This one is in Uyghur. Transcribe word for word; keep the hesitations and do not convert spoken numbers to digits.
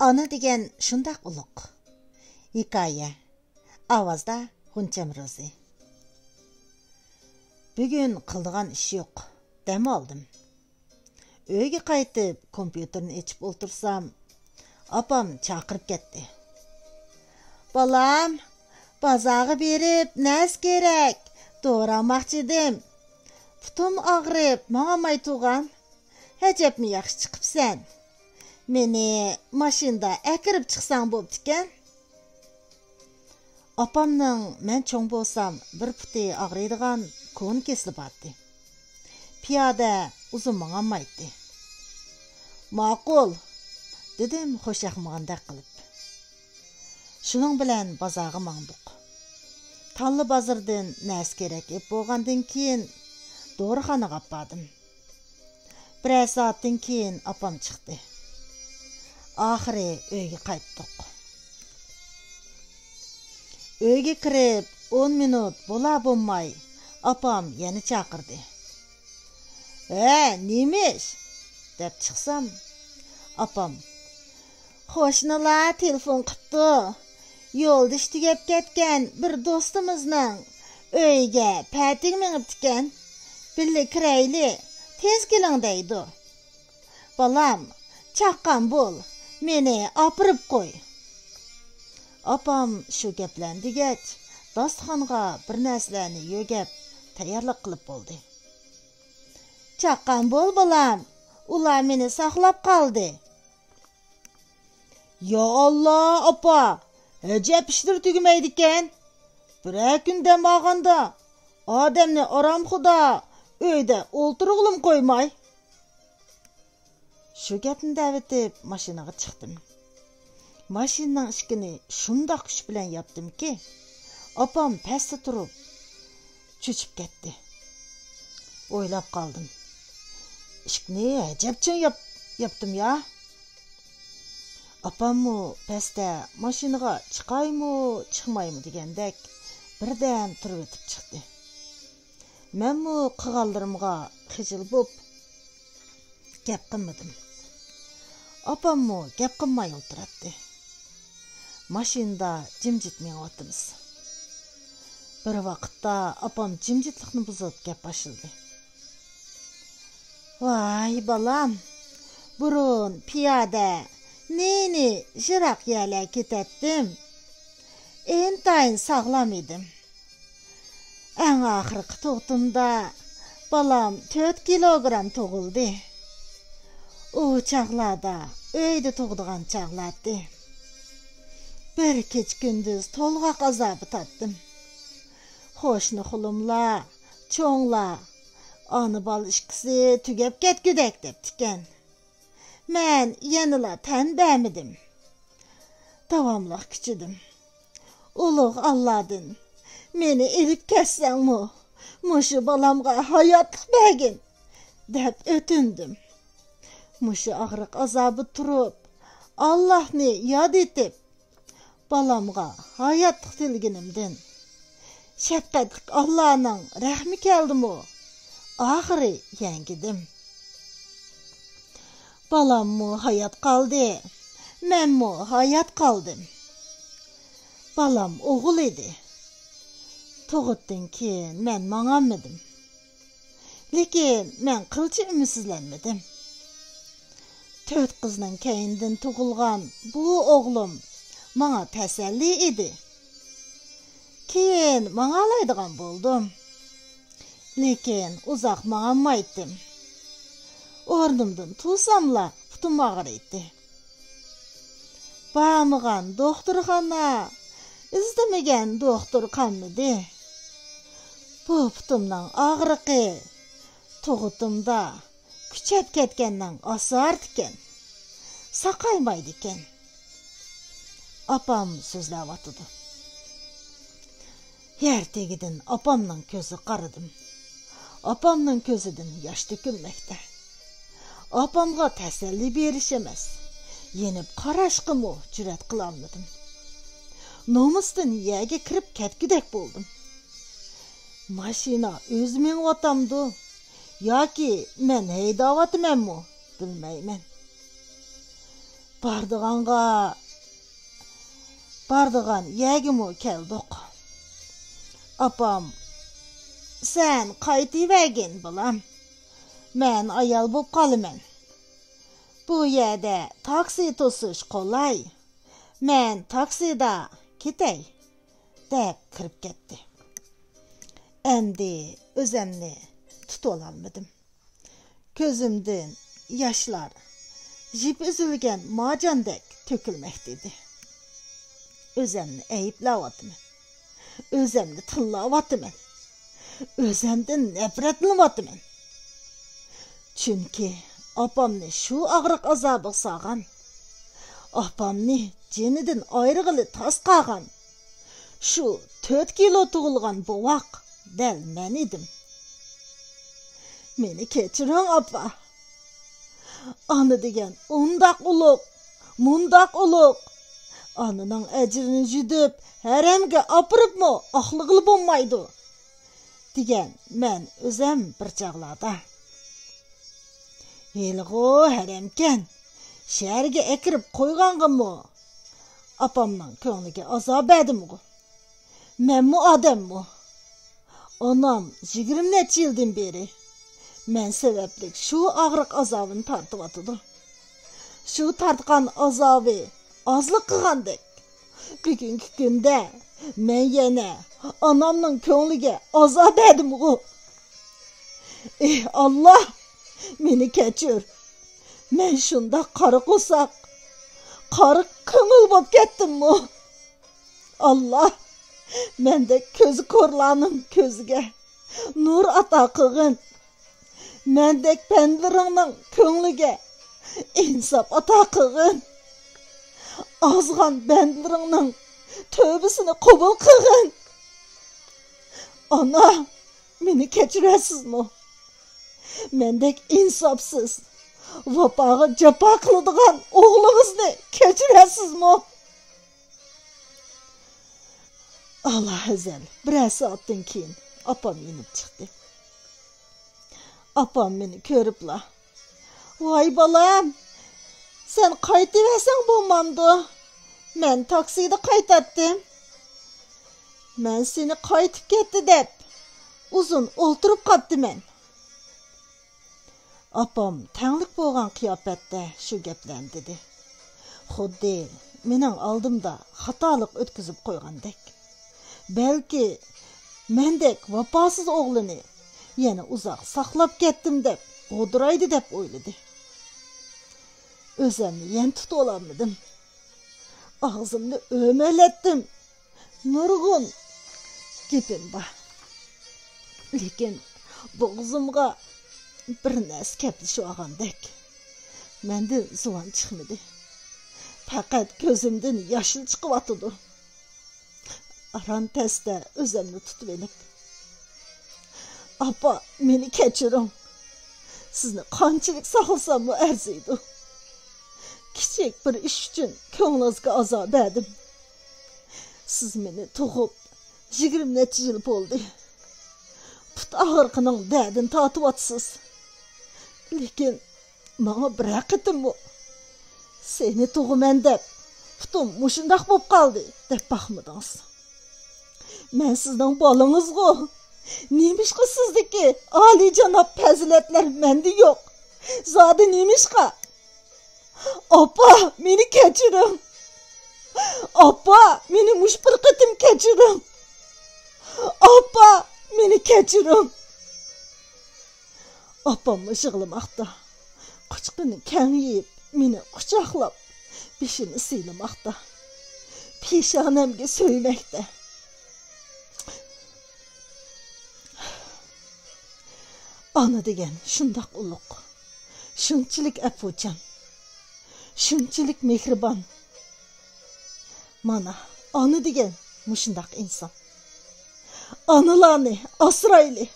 ئانا دېگەن شۇنداق ئۇلۇغ. ھېكايە. ئاۋازدا غۇنچەم روزى. بۈگۈن قىلىدىغان ئىش يوق. دەم ئالدىم. ئۆيگە قايتىپ، كومپيۇتېرنى ئېچىپ ئولتۇرسام، ئاپام چاقىرىپ كەتتى. بالام، بازارغا بېرىپ، نەرسە كېرەك، دورا ئالماقچى ئىدىم. پۇتۇم ئاغرىپ، ماڭالماي تۇرغان. ئەجەبمۇ ياخشى چىقىپسەن. مېنى ماشىنىدا ئەكىرىپ چىقساڭ بوپتىكەن. ئاپامنىڭ مەن چوڭ بولسام بىر پۇتى ئاغرىيدىغان كونا كېسىلى بارتى. پىيادە ئۇزۇن ماڭالمايتتى. ماقۇل، دېدىم خۇشياقمىغاندەك قىلىپ. شۇنىڭ بىلەن بازارغا ماڭدۇق. تاللا بازىرىدىن نەرسە كېرەك ئېلىپ بولغاندىن كېيىن، دورىخانىغا ئاپاردىم. بىرەر سائەتتىن كېيىن ئاپام چىقتى. ئاخىرى ئۆيگە قايتتۇق. ئۆيگە كىرىپ ئون مىنۇت بولار بولماي، ئاپام يەنە چاقىردى. ھە، نېمە ئىش؟ دەپ چىقسام، ئاپام، قوشنىلار تېلېفون قىپتۇ. يولدىشى تۈگەپ كەتكەن بىر دوستىمىزنىڭ ئۆيىگە پەتىگە مېڭىپتىكەن. بىللە كىرەيلى، تېز كېلىڭ دەيدۇ. بالام، چاققان بول، مېنى ئاپىرىپ قوي. ئاپام شۇ گەپلەرنى دېگەچ، داستىخانغا بىر نەرسىلەرنى يۆگەپ، تەييارلىق قىلىپ بولدى. چاققان بول، بالام، ئۇلار مېنى ساقلاپ قالدى. يا ئاللا، ئاپا، ئەجەب ئىشلىرى تۈگىمەيدىكەن. بىرەر كۈن دەم ئالغاندا، ئادەمنى ئارامخۇدا ئۆيدە ئولتۇرغىلىمۇ قويماي. شۇ گەپنى دەۋېتىپ ماشىنىغا چىقتىم. ماشىنىنىڭ ئىشىكىنى شۇنداق كۈچ بىلەن ياپتىمكى، ئاپام پەستە تۇرۇپ، چۆچۈپ كەتتى. ئويلاپ قالدىم. ئىشىكنى ئەجەب چىڭ ياپ-، ياپتىم يا. ئاپاممۇ پەستە ماشىنىغا چىقايمۇ، چىقمايمۇ دېگەندەك بىردەم تۇرۇۋېتىپ چىقتى. مەنمۇ قىلغانلىرىمغا خىجىل بوپ، گەپ قىلمىدىم. ئاپاممۇ گەپ قىلماي ئولتۇراتتى. ماشىنىدا جىمجىت مېڭىۋاتىمىز. بىر ۋاقىتتا ئاپام جىمجىتلىقنى بۇزۇپ گەپ باشلىدى. ۋاي بالام، بۇرۇن پىيادە نى-نى يىراق يەرلەرگە كېتەتتىم. ئىنتايىن ساغلام ئىدىم. ئەڭ ئاخىرقى تۇغۇتۇمدا بالام تۆت كىلوگرام تۇغۇلدى. ئۇ چاغلاردا ئۆيدە تۇغىدىغان چاغلارتى. بىر كېچە-كۈندۈز تولغاق ئازابى تارتتىم. قوشنا خۇلۇملار، چوڭلار، ئانا-بالا ئىككىسى تۈگەپ كەتكۈدەك دەپتىكەن. مەن يەنىلا تەن بەرمىدىم. داۋاملىق كۈچىدىم. ئۇلۇغ ئاللادىن، مېنى ئېلىپ كەتسەڭمۇ، مۇشۇ بالامغا ھاياتلىق بەرگىن، دەپ ئۆتۈندۈم. مۇشۇ ئاغرىق ئازابى تۇرۇپ، ئاللاھنى ياد ئېتىپ، بالامغا ھاياتلىق تىلىگىنىمدىن، شەپقەتلىك ئاللانىڭ رەھمى كەلدىمۇ، ئاخىرى يەڭگىدىم. بالاممۇ ھايات قالدى، مەنمۇ ھايات قالدىم. بالام ئوغۇل ئىدى. تۇغۇتتىن كېيىن مەن ماڭالمىدىم. لېكىن مەن قىلچە ئۈمىدسىزلەنمىدىم. تۆت قىزنىڭ كەينىدىن تۇغۇلغان بۇ ئوغلۇم ماڭا تەسەللى ئىدى. كېيىن ماڭالايدىغان بولدۇم. لېكىن ئۇزاق ماڭالمايتتىم. ئورنۇمدىن تۇرساملا پۇتۇم ئاغرىيتتى. بارمىغان دوختۇرخانا، ئىزدىمىگەن دوختۇر قالمىدى. بۇ پۇتۇمنىڭ ئاغرىقى تۇغۇتۇمدا كۈچەپ كەتكەننىڭ ئاسارىتىكەن. ساقايمايدىكەن. ئاپام سۆزلەۋاتىدۇ. يەر تېگىدىن ئاپامنىڭ كۆزىگە قارىدىم. ئاپامنىڭ كۆزىدىن ياش تۆكۈلمەكتە. ئاپامغا تەسەللى بېرىش ئەمەس، يېنىپ قاراشقىمۇ جۈرئەت قىلالمىدىم. نومۇستىن يەرگە كىرىپ كەتكۈدەك بولدۇم. ماشىنا ئۆزى مېڭىۋاتامدۇ ياكى مەن ھەيدەۋاتىمەنمۇ بىلمەيمەن. بارىدىغانغا، بارىدىغان يەرگىمۇ كەلدۇق. ئاپام، سەن قايتىۋەرگىن، بالام. مەن ئايال بوپ قالىمەن. بۇ يەردە تاكسى توسۇش قولاي. مەن تاكسىدا كېتەي، دەپ كىرىپ كەتتى. ئەمدى ئۆزەمنى تۇتۇۋالالمىدىم. كۆزۈمدىن ياشلار يىپى ئۈزۈلگەن مارجاندەك تۆكۈلمەكتە ئىدى. ئۆزەمنى ئەيىبلەۋاتىمەن. ئۆزەمنى تىللاۋاتىمەن. ئۆزەمدىن نەپرەتلىنىۋاتىمەن. چۈنكى ئاپامنى شۇ ئاغرىق ئازابىغا سالغان، ئاپامنى جېنىدىن ئايرىغىلى تاس قالغان شۇ تۆت كىلو تۇغۇلغان بوۋاق دەل مەن ئىدىم. مېنى كەچۈرۈڭ، ئاپا. ئانا دېگەن ئۇنداق ئۇلۇغ، مۇنداق ئۇلۇغ. ئانىنىڭ ئەجرىنى يۈدۈپ، ھەرەمگە ئاپىرىپمۇ ئاقلىغىلى بولمايدۇ، دېگەن مەن ئۆزەم بىر چاغلاردا. ھېلىغۇ ھەرەمكەن، شەھەرگە ئەكىرىپ قويغانغىمۇ ئاپامنىڭ كۆڭلىگە ئازار بەردىمغۇ؟ مەنمۇ ئادەممۇ؟ ئانام يىگىرمە نەچچە يىلدىن بېرى مەن سەۋەبلىك شۇ ئاغرىق ئازابىنى تارتىۋاتىدۇ. شۇ تارتقان ئازابى ئازلىق قىلغاندەك، بۈگۈنكى كۈندە مەن يەنە ئانامنىڭ كۆڭلىگە ئازار بەردىمغۇ؟ ئېھ، ئاللا، مېنى كەچۈر. مەن شۇنداق قارا قورساق، قارا كۆڭۈل بولۇپ كەتتىممۇ؟ ئاللا، مەندەك كۆزى كورلارنىڭ كۆزىگە نۇر ئاتا قىلغىن. مەندەك بەندىلىرىڭنىڭ كۆڭلىگە ئىنساپ ئاتا قىلغىن. ئازغان بەندىلىرىڭنىڭ تۆۋبىسىنى قوبۇل قىلغىن. ئانا، مېنى كەچۈرەرسىزمۇ؟ مەندەك ئىنساپسىز، ۋاپاغا جاپا قىلىدىغان ئوغلىڭىزنى كەچۈرەرسىزمۇ؟ ئالاھەزەل، بىرەر سائەتتىن كېيىن ئاپام يېنىپ چىقتى. ئاپام مېنى كۆرۈپلا، ۋاي بالام، سەن قايتىۋەرسەڭ بولمامدۇ؟ مەن تاكسىدا قايتاتتىم. مەن سېنى قايتىپ كەتتى دەپ ئۇزۇن ئولتۇرۇپ قاپتىمەن. ئاپام تەڭلىك بولغان قىياپەتتە شۇ گەپلەرنى دېدى. خۇددى مېنىڭ ئالدىمدا خاتالىق ئۆتكۈزۈپ قويغاندەك. بەلكى مەندەك ۋاپاسىز ئوغلىنى يەنە ئۇزاق ساقلاپ كەتتىم دەپ غودرايدۇ دەپ ئويلىدى. ئۆزۈمنى يەنە تۇتۇۋالالمىدىم. ئاغزىمنى ئۆمەلەتتىم. نۇرغۇن گېپىم بار. لېكىن بوغۇزۇمغا بىر نەرسە كەپلىشىۋالغاندەك. مەندىن زۇۋان چىقمىدى. پەقەت كۆزۈمدىن ياشلا چىقىۋاتىدۇ. ئاران تەستە ئۆزۈمنى تۇتۇۋېلىپ، ئاپا، مېنى كەچۈرۈڭ. سىزنى قانچىلىك ساقلىساممۇ ئەرزىيدۇ. كىچىك بىر ئىش ئۈچۈن كۆڭلىڭىزگە ئازار بەردىم. سىز مېنى تۇغۇپ يىگىرمە نەچچە يىل بولدى. پۇت ئاغرىقىنىڭ دەردىنى تارتىۋاتىسىز. لېكىن ماڭا بىرەر قېتىممۇ سېنى تۇغىمەن دەپ، پۇتۇم مۇشۇنداق بولۇپ قالدى دەپ باقمىدىڭىز. مەن سىزنىڭ بالىڭىزغۇ. نېمىشقا سىزدىكى ئالىيجاناب پەزىلەتلەر مەندە يوق؟ زادى نېمىشقا؟ ئاپا، مېنى كەچۈرۈڭ. ئاپا، مېنى مۇشۇ بىر قېتىم كەچۈرۈڭ. ئاپا، مېنى كەچۈرۈڭ. ئاپاممۇ يىغلىماقتا. قۇچىقىنى كەڭ يېيىپ، مېنى قۇچاقلاپ، بېشىنى سىيلىماقتا. پېشانەمگە سۆيمەكتە. ئانا دېگەن شۇنداق ئۇلۇغ، شۇنچىلىك ئەپۇچان، شۇنچىلىك مېھرىبان. مانا، ئانا دېگەن مۇشۇنداق ئىنسان. ئانىلارنى ئاسرايلى،